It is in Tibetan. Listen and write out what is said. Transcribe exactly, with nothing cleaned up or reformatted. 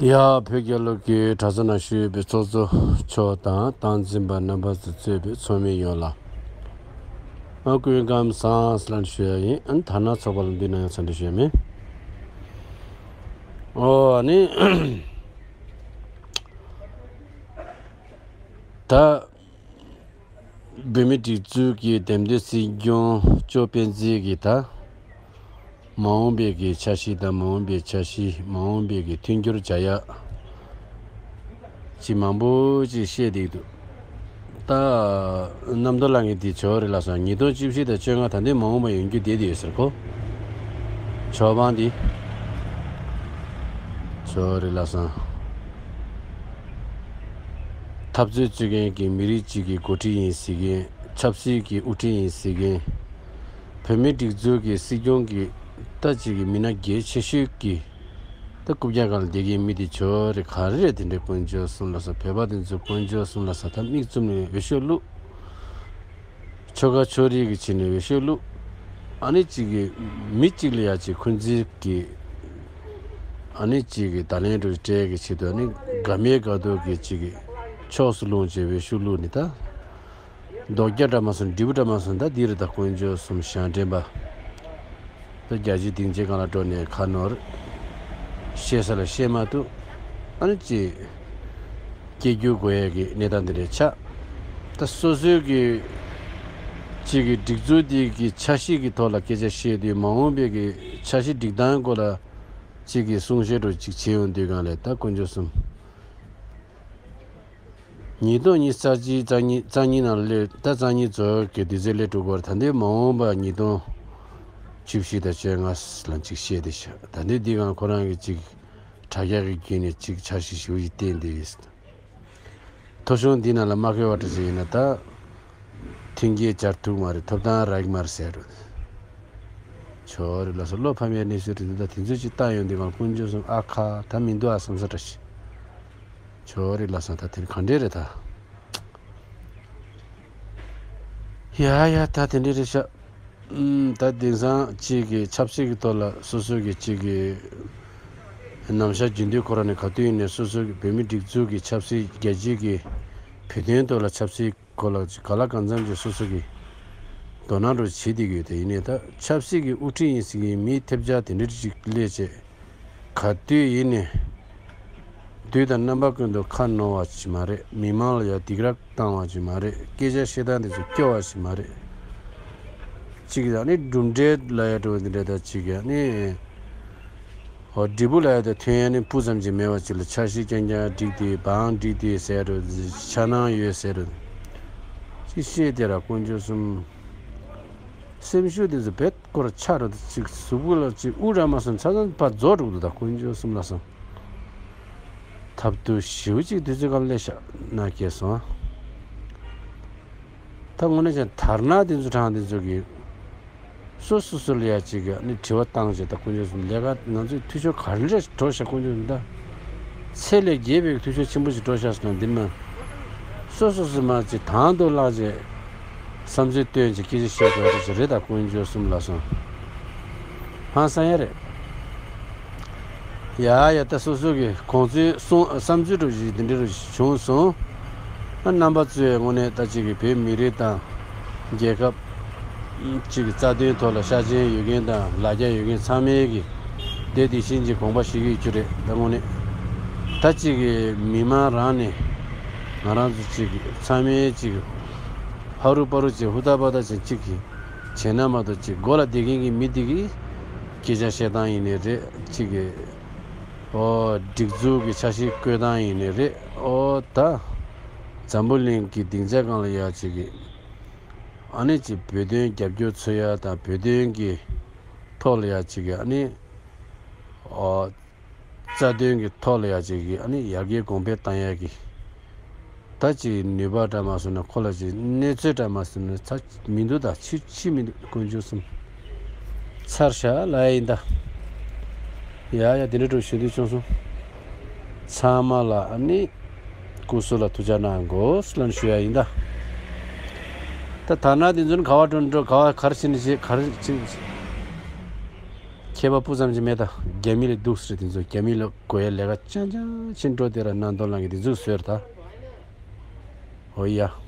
ཡ། བོད་རྒྱལ་ལོ་གི་གྲྭ་ས་ན་བཞུགས་པའི་ཚོགས་གཙོ་མཆོག་དང་། སྟངས་འཛིན་པ་རྣམ་པ་ཚོ་གཙོས་པའི་ཚོགས་མི་ཡོངས་ལ། ཨ། སྐུ་ཁམས་བཟང་ལ་ཞུ་ཡ་ཡིན། ཨ་ནི་ཐ་ན་ཚོགས་པ་ལ་འདི་ན་ཡང་འཚམས་འདྲི་ཞུ་ཡ་མེད། ཨོ། ཨ་ནི་ད། བོད་མིའི་སྒྲིག་འཛུགས་ཀྱི་འདེམས་ཐོན་སྲིད་སྐྱོང་ཅོ་སྤེན་ཚེ་གིས་ད། མ་འོངས་པའི་གི་འཆར་གཞི་དང་། མ་འོངས་པའི་འཆར་གཞི། མ་འོངས་པའི་གི་མཐུན་འགྱུར་བྱ་ཡ་ཅིག་མང་པོ་ཅིག་བཤད་བསྡད་འདུག་ད་རྣམ་རྟོག་ལངས་མཁན་དེ་ཇོ་རི་ལགས་སོང་། ཉིས་སྟོང་བཅུ་བཞི་དང་བཅོ་ལྔ། ད་ལྟའི་མ་འོངས་པ་ཡོང་རྒྱུ་བསྡད་དེ་ཡོད་ཟེར་གོ། ཇོ་པང་དེ། ཇོ་རི་ལགས་སོང་། འཐབ་རྩོད་རྩོད་མཁན་གྱི་མི་རིགས་གཅིག་གི་འགོ་ཁྲིད་ཡིན་ཟེར་མཁན། ཆབ་སྲིད་ཀྱི་དབུ་ཁྲིད་ཡིན་ཟེར་མཁན། བོད་མིའི་སྒྲིག་འཛུགས་ཀྱི་སྲིད་སྐྱོང་གི་ད་ཅིག་གི་མི་སྣ་གལ་ཆེ་ཤོས་ཀྱི་ད་རྐུབ་བཀྱག་སྒང་ལ་བསྡད་མཁན་མི་དེ་ཇོ་རི་ག་རེ་རེད། དེ་འདྲའི་དཀོན་མཆོག་གསུམ་ལ་སོགས། བོད་པ་དེ་ཚོ་དཀོན་མཆོག་གསུམ་ལ་སོགས། ད་མིག་བཙུམ་ནས་འོས་ཤོག་བླུགས། ཆོལ་ཁ་ཕྱོགས་རིས་ཀྱི་ཆ་ནས་འོས་ཤོག་བླུགས། ཨ་ནི་གཅིག་གི་མི་གཅིག་ལ་ཡ་གཅིག་འཁོན་འཛིན་གྱི། ཨ་ནི་གཅིག་གི་བརྡ་ལན་འདྲ་སྤྲད་ཀྱི་ཆེད་དུ། ཨ་ནི་དགའ་མེད་དགའ་སྡུག་གི་གཅིག་གི་ཕྱོགས་སུ་ལྷུང་བྱས་འོས་ཤོག་བླུགས་ནས། ད་རྡོག་རྒྱག་འདྲ་མ་སོང་། འབྲས་བུ་འདྲ་མ་སོང་། ད་འདི་རེད། ད་དཀོན་མཆོག་གསུམ་ཞབས་འདྲེན་པ། ད་རྒྱལ་སྤྱིའི་སྡིངས་ཆའི་སྒང་ལ་འགྲོ་ནས་ཁ་ནོར། བཤད་ས་ལ་བཤད་མ་ཐུབ། ཨ་ནི་ཅིག་སྐད་སྒྱུར་དགོས་ཡས་ཀྱི་གནས་སྟངས་འདི་འདྲ་ཆགས། ད་སོ་སོའི་གི་ཅིག་གི་སྒྲིག་འཛུགས་འདི་གི་འཆར་གཞི་གི་ཐོག་ལ་སྐད་ཆ་བཤད་དུས། མ་འོངས་པའི་གི་འཆར་གཞི་སྒྲིག་སྟངས་སྐོར་ལ་ཅིག་གི་གསུང་བཤད་འདྲ་ཅིག་བྱེད་ཡོང་དུས་སྒང་ལ། ད་དཀོན་མཆོག་གསུམ། ཉིས་སྟོང་ཉི་ཤུ་རྩ་གཅིག་རྩ་གཉིས། རྩ་གཉིས་ནང་སླེབས། ད་རྩ་གཉིས་རྫོགས་ཀྱི་དུས་ཚོད་སླེབས་འགྲོ་གི་རེད། ད་ལྟའི་མ་འོངས་པ་ཉིས་སྟོང་བཅུ་བཞི་དང་བཅོ་ལྔ་ལ་ཅིག་བཤད་དེ་ཤག་ད་ལྟའི་འདི་སྒང་ཁོ་རང་གིས་ཅིག་དྲ་རྒྱ་གི་བརྒྱུད་ནས་ཅིག་འཆར་གཞི་ཞེ་པོ་ཅིག་བཏིང་བསྡད་ཡོད། ཐོ་གཞུང་འདི་ནང་ལ་མ་བཀོད་པ་འདྲ་ཅིག་ཡིན་ན། ད་མཐུན་རྐྱེན་སྦྱར་ཐུབ་མ་རེད། ཐོབ་ཐང་རག་གི་མ་རེད་ཟེར་འགྲོ། ཇོ་རི་ལགས་སོང་། བློ་ཕམ་ཡའི་གནས་ཚུལ་རེད་འདུག་ད་དེ་ཚོ་ཅིག་བལྟ་ཡོང་དུས་སྒང་། དཀོན་མཆོག་གསུམ། ཨ་ཁ། ད་མི་འདུག་ཨ་བསམ་ས་འདྲ་ཞིག་ཇོ་རི་ལགས་སོང་། ད་དེ་ག་འདྲས་རེད་ད། ཡ་ཡ། ད་དེ་འདྲས་རེད་ཤག་ཨུམ། ད་དེང་སང་ཅིག་གི་ཆབ་སྲིད་ཀྱི་ཐོག་ལ་སོ་སོ་གི་ཅིག་གི་རྣམ་གཞག་རྒྱུན་མཐུད་ཁོ་རང་ནས་ག་དུས་ཡིན་ནའི་སོ་སོ་གི་བོད་མིའི་སྒྲིག་འཛུགས་ཀྱི་ཆབ་སྲིད། རྒྱལ་སྤྱིའི་གི་བོད་དོན་ཐོག་ལ་ཆབ་སྲིད་སྐོར་ལ་ག་ལ་གང་འཚམ་ཅིག་སོ་སོ་གི་དོ་སྣང་འདྲ་བྱེད་བསྡད་ཀྱི་ཡོད་དེ། ཡིན་ནའི་ད་ཆབ་སྲིད་ཀྱི་དབུ་ཁྲིད་ཡིན་ཟེར་མཁན་མིའི་ཐེབས་ཆག་དེ་འདྲ་ཅིག་སླེབས་བྱས། ག་དུས་ཡིན་ནའི་དུས་དང་རྣམ་པ་ཀུན་ཏུ་ཁ་ནོར་བ་ཅིག་མ་རེད། མི་མང་ལ་ཡ་སྡིགས་ར་བཏང་བ་ཅིག་མ་རེད། སྐད་ཆ་བཤད་སྟངས་དེ་ཚོ་སྐྱོ་བ་ཅིག་མ་རེད། གཅིག་ད་ནི་གྲུབ་འབྲས་ལ་ཡ་འགྲོ་བ་འདི་འདྲ། ད་གཅིག་ཡ་ནི། འོ། འབྲས་བུ་ལ་ཡ་ད་ཐོན་ཡ་ནི་སྤུ་ཙམ་ཅིག་མེད་པ་ཅིག་ལ། འཆར་གཞི་རྐྱང་རྐྱང་བསྒྲིགས་ཏེ། བང་བསྒྲིགས་ཏེ་ཟེར་འགྲོ། འཆར་སྣང་ཡོད་ཟེར་འགྲོ། ཅིག་བཤད་དེ་ར། དཀོན་མཆོག་གསུམ། སེམས་ཤུགས་དེ་ཚོ་བེད་སྐོར་ཆག་འགྲོ། དེ་ཅིག་གཟུགས་པོ་ལ་ཅིག་དབུགས་རག་མ་སོང་། ཆ་ཚང་ཕར་རྫོགས་འགྲོ་གི་འདུག་ད་དཀོན་མཆོག་གསུམ་ལ་སོང་། ཐབས་སྡུག་ཞེ་པོ་ཅིག་དུས་ཚོད་སྐབས་སླེབས་ཤག་ན་སྐྱེས་སོང་། ད་དངོས་གནས་བྱས་ན་དར་ནག་དེ་ཚོ་གྲངས་དེ་ཚོ་གིས་སོ་སོ་སོ་ལ་ཡ་ཅིག་གི་ནི་དྲི་བ་བཏང་བྱས། ད་དཀོན་མཆོག་གསུམ། ལས་ཀ་ང་ཚོའི་འཐུས་ཤོར་ག་འདྲ་འགྲོ་ཤག་དཀོན་མཆོག་གསུམ། ད་ཚད་ལས་བརྒལ་བའི་འཐུས་ཤོར་ཆེན་པོ་ཞིག་འགྲོ་ཤག་ཟེར་ན། འདི་མ་སོ་སོ་སོ་མ་ཅིག་དང་དུ་བླངས་བྱས། བསམ་ཚུལ་བཏོན་བྱས་སྐད་ཆ་བཤད་དགོས་རེད་ཟེར་རེད། ད་དཀོན་མཆོག་གསུམ་ལ་སོང་། ཧང་སང་ཡ་རེད། ཡ་ཡ། ད་སོ་སོ་གི་གོང་ཚོའི་གསུང་བསམ་ཚུལ་འདྲ་ཞིག་འདི་འདྲ་བྱུང་སོང་། ཨ། རྣམ་པ་ཚོས་དངོས་གནས་ད་ཅིག་གི་བོད་མི་རིགས་དང་རྒྱལ་ཁབ་ཅིག་གི་རྩ་དོན་ཐོག་ལ་ཤ་ཞེན་ཡོད་མཁན་དང་ལ་རྒྱ་ཡོད་མཁན་ཚང་མས་གི་དེ་དེ་བཞིན་གྱི་དགོངས་པ་བཞེས་ཀྱི་ཡོད་རྒྱུ་རེད། ད་དངོས་གནས་ད་ཅིག་གི་མི་མང་རང་ནས་ང་རང་ཚོ་ཅིག་གི་ཚང་མས་ཅིག་གི་ཕ་རུ་པ་རུ་ཅིག་ཧུར་ཐག་པ་ཐག་ཅིག་ཅིག་གི་བྱས་ན་མ་གཏོགས། ཅིག་སྒོ་ལ་བསྡད་མཁན་གྱི་མི་དེ་གི་སྐད་ཆ་བཤད་སྟངས་ཡིན་ནའི་རེད། ཅིག་གི་ཨོ། སྒྲིག་འཛུགས་ཀྱི་འཆར་གཞི་བཀོད་སྟངས་ཡིན་ནའི་རེད། ཨོ། ད་འཛམ་བུ་གླིང་གི་སྡིངས་ཆ་སྒང་ལ་ཡ་ཅིག་གི་ཨ་ནི་ཅིག་བོད་དོན་རྒྱབ་སྐྱོར་འཚོལ་ཡ་དང་། བོད་དོན་གྱི་ཐོག་ལ་ཡ་ཅིག་གི་ཨ་ནི་ཨོ། རྩ་དོན་གྱི་ཐོག་ལ་ཡ་ཅིག་གི་ཨ་ནི་ཡར་རྒྱས་གོང་འཕེལ་བཏང་ཡ་གི་ད་ཅིག་ནུས་པ་འདྲ་མ་སོང་ན། ཁོ་ལ་ཅིག་གནས་ཚུལ་འདྲ་མ་སོང་ན། ཚ་མི་འདུག་ད་ཕྱི་ཕྱི་མི་འདུག་དཀོན་མཆོག་གསུམ། ཚར་ཤག་ལབ་ཡ་ཡིན་ད། ཡ་ཡ། དེ་འདྲ་འདྲ་ཞུ་འདོད་བྱུང་སོང་། ཚང་མ་ལ་ཨ་ནི་སྐུ་གཟུགས་ལ་ཐུགས་ཅག་གནང་དགོས་ལབ་ནས་ཞུ་ཡ་ཡིན་ད། ད་དར་ནག་དེ་ཚོ་ནི་ག་བ་འགྲོ་འགྲོ། ག་བ་ག་རེ་བྱེད་ནི་བྱེད། ག་རེ་བྱེད་ནི་བྱེད། ཁྱད་པར་སྤུ་ཙམ་ཅིག་མེད་ད། རྒྱ་མི་ལས་སྡུག་ཟེར་དེ་ཚོ། རྒྱ་མི་ལ་དགོས་ཡ་ལས་ཀ་ཅང་ཅང་ཕྱིན་འགྲོ་དེ་ར་ནང་དོ་ལང་གི་དེ་ཚོ་ཟེར་ད། ཨོ་ཡ།